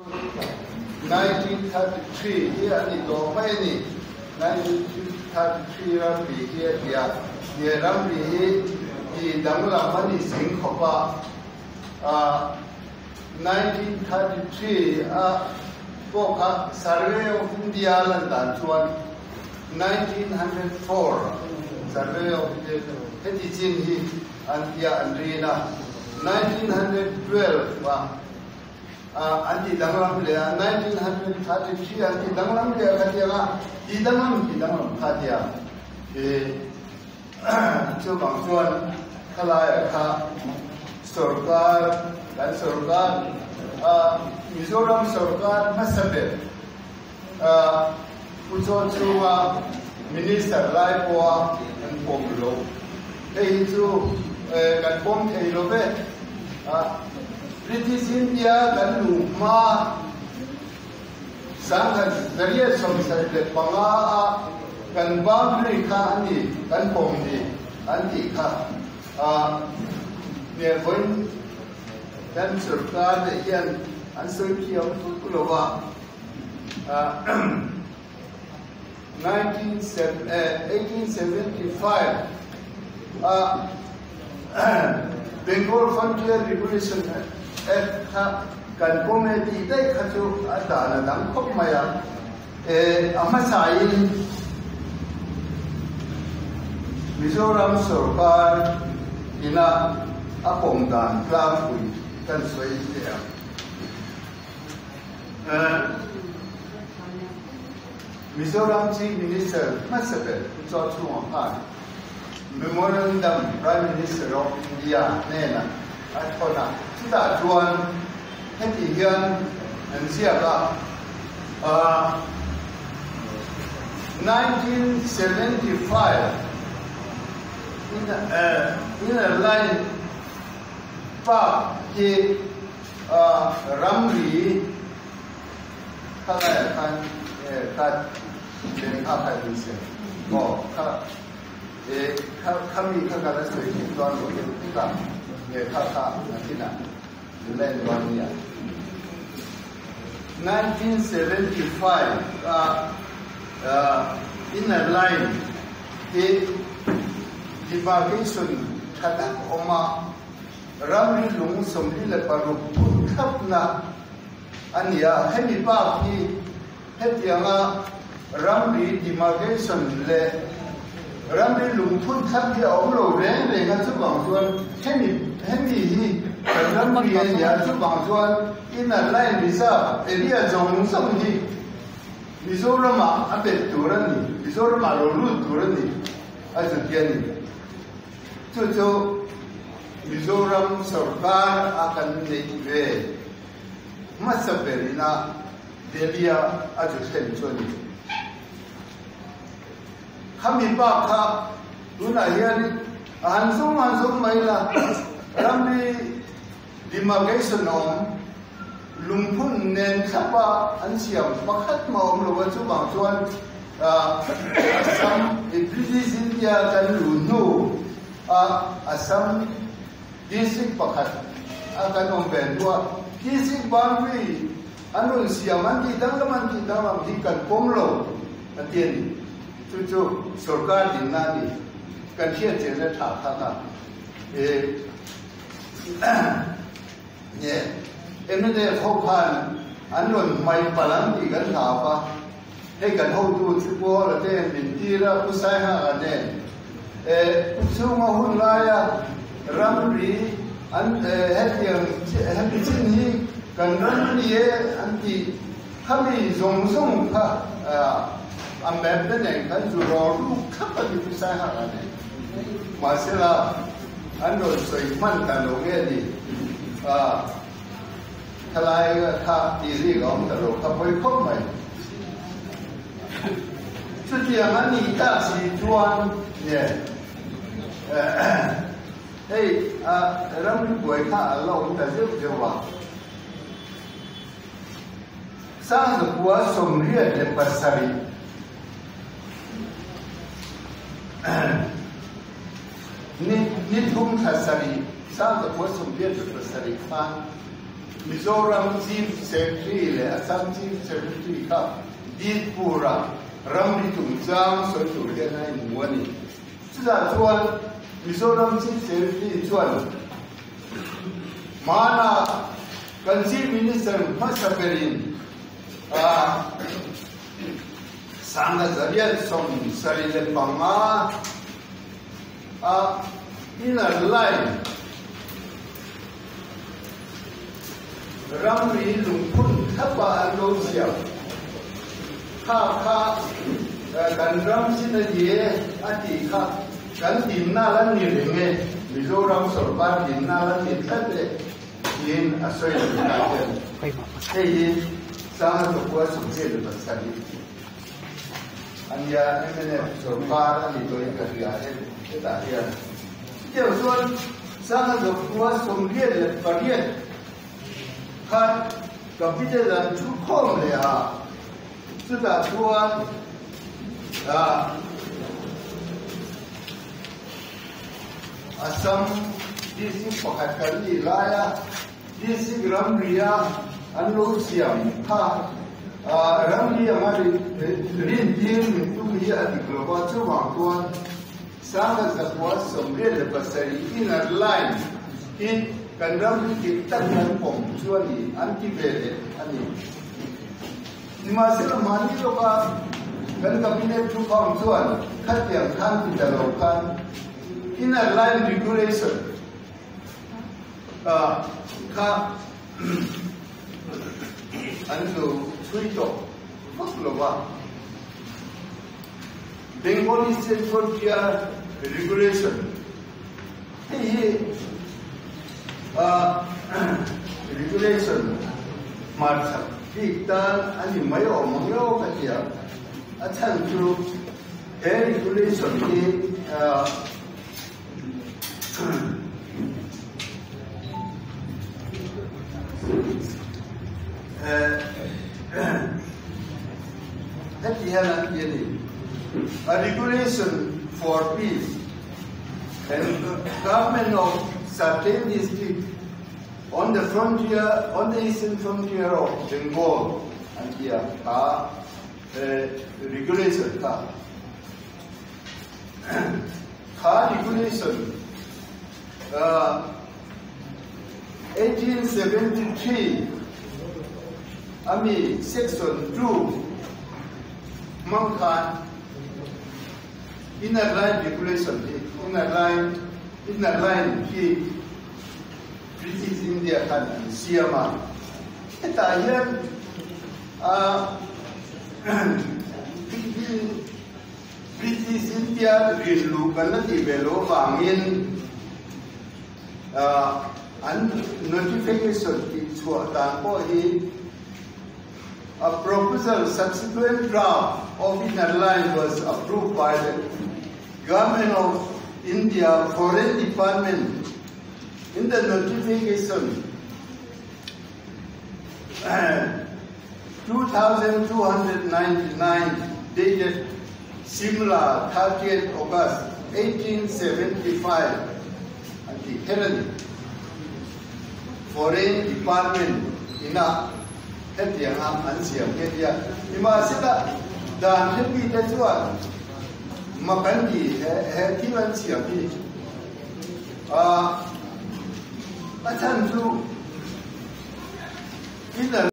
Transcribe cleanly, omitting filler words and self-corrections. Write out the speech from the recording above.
1933 hi a ni tawh mai a ni. 1933 ramri hi a ti a, he ramri hi tih danglam a ni zing khawp a. 1933 a pawh kha Survey of India lan dan chuan 1904 Survey of India heti chin hi an tia an rin a, 1912 ah an ti danglam leh a, 1933 an ti danglam leh a khatiang a, ti danglam ti danglam kha tia chuvang chuan khalaia kha sorkar kan sorkar Mizoram sorkar hmasa ber Pu Chaw chhunga minister lai pawha an pawm lo hei hi chu kan pawm thei lo ve. British India kan luh hma sangkhat zariat 75 a kan boundary kha a ni kan pawm ni an tih kha vawiin kan sorkar te hian an sawi thiam thut lo va. 1875 a Bengal Frontier Regulation Act kha kan pawm e tih daih kha chu a dan a dang khawp mai a. A hmasain Mizoram sorkar ina a pawm dan tlangpui kan sawi teh ang. Mizoram Chief Minister hmasa ber Pu Chaw Chhunga khan Memorandum Prime Minister of India hnenah a thawn a, chutah chuan heti hian an ziak a, 1975 Inner Line Park hi Ramri kha laiah khan kha lehkha kha ni se aw kha kha khami kha ka la sawi thei chuan lo deuh hlek a lehkha kha nakinah la en dawn nia. 1975 a inner line hi demarcation tha tak awm a. Ramri lung 26 phun thlapna a ni a, hemi bak hi hetianga ramri demarcation leh ramri lung phun thlap hi a awm lo reng reng a, chuvang chuan hemi hemi hi kan ramri a ni a, chuvang chuan inner line reserve area zawng zawng hi Mizoramah a bet tur a ni, Mizoramah lo lut tur a ni a chuti a ni. Chu chu Mizoram sorkar a kan neih ve hmasa berin a Delhi a a zu thlen chu a ni. Khami bak kha tunah hian a han zawng han zawng mai la, ramri demarcation a awm, lungphun nen thlap a an siam pakhat mah awm lo a, chuvang chuan Assam British India kan luh hnu a Assam district pakhat a kan awm ve hnu a district boundary an rawn siam an tih danglam an tih danglam hi kan pawm lo a ti a ni. Chu chu sorkar dinna a ni. Kan hriat chenna tha kha kha Nge mnf ho khan an rawn hmaih palh ang tih kan hlau a, hei kan hotu chu Pu Hawla te min tir a, Pu Saihanga nen Pu Chhunga hun laia ramri an hetiang hemi chin hi kan ram ni e an tih khami zawng zawng kha a map te nen khan zu rawr ruk thlap a ni Pu Saihanga nen. Mahsela an rawn sawi hman ta lo nge ni? Thalai kha tih rik a awm ta lo kha pawi khawp mai. Chutiang a nih tak si chuan nge hei ramri buai kha a la awm ta zeuh zeuh a. Sangzakua 87 Ni 3 thla 7 37 khan. Mizoram Chief Secretary leh Assam Chief Secretary kha Dinpur-ah ramri chungchang sawi tur hian a inhmu a ni. Chutah chuan Mizoram Chief Secretary chuan hmana kan Chief Minister hmasa berin Sangha zariat 75 a inner line ramri lungphun thlapa an lo siam kha kha kan ram chin a ni e a tih kha kan dinna la ni reng e, Mizoram sorkar dinna la ni tlat e tiin a sawi lo ta hian hei hi Sangha Chawkua 27. Ania mnf sorkar a ni tawhin ka hria e hetah hian chutiang chuan Sangha Chawkua 98 khan capital an thu khawm leh a, chutah chuan Assam district pakhat kan nih laia district ramria an lo siam kha ramri anga rintir min tum hi a dik lo va, chuvang chuan Sangha zakua 87 inner line hi kan ramri dik tak kan pawm chu a ni an ti ve leh a ni. Nimahsela mahni lawka kan cabinet thukhawm chuan khatiang khan ti ta lo khan inner line regulation kha an lo chhui tawh vak lo va. Bengal Eastern Frontier Regulation hei hi regulation hmarchhak bik tan a ni mai awm ang emaw ka ti a, a chhan chu he regulation hi Heti hian an ti a ni, A regulation for peace and government of certain district on the frontier, on the eastern frontier of Bengal an ti a, kha regulation kha. Kha regulation 1873 ami section 2 hmang khan inner line regulation hi inner line inner line hi British India khan an siam a, hetah hian British India rinluh kan la tih ve loh avangin an notification tih chhuah dan pawh hi A proposal subsequent draft of inner line was approved by the Government of India Foreign Department in the notification 2299 dated Simla 30th August 1875 an ti kher a ni. Foreign Department ina hetianga an siam nghe nia. Nimahsela dan hemi te chuan mak an ti he thil an siam hi a chhan chu inner.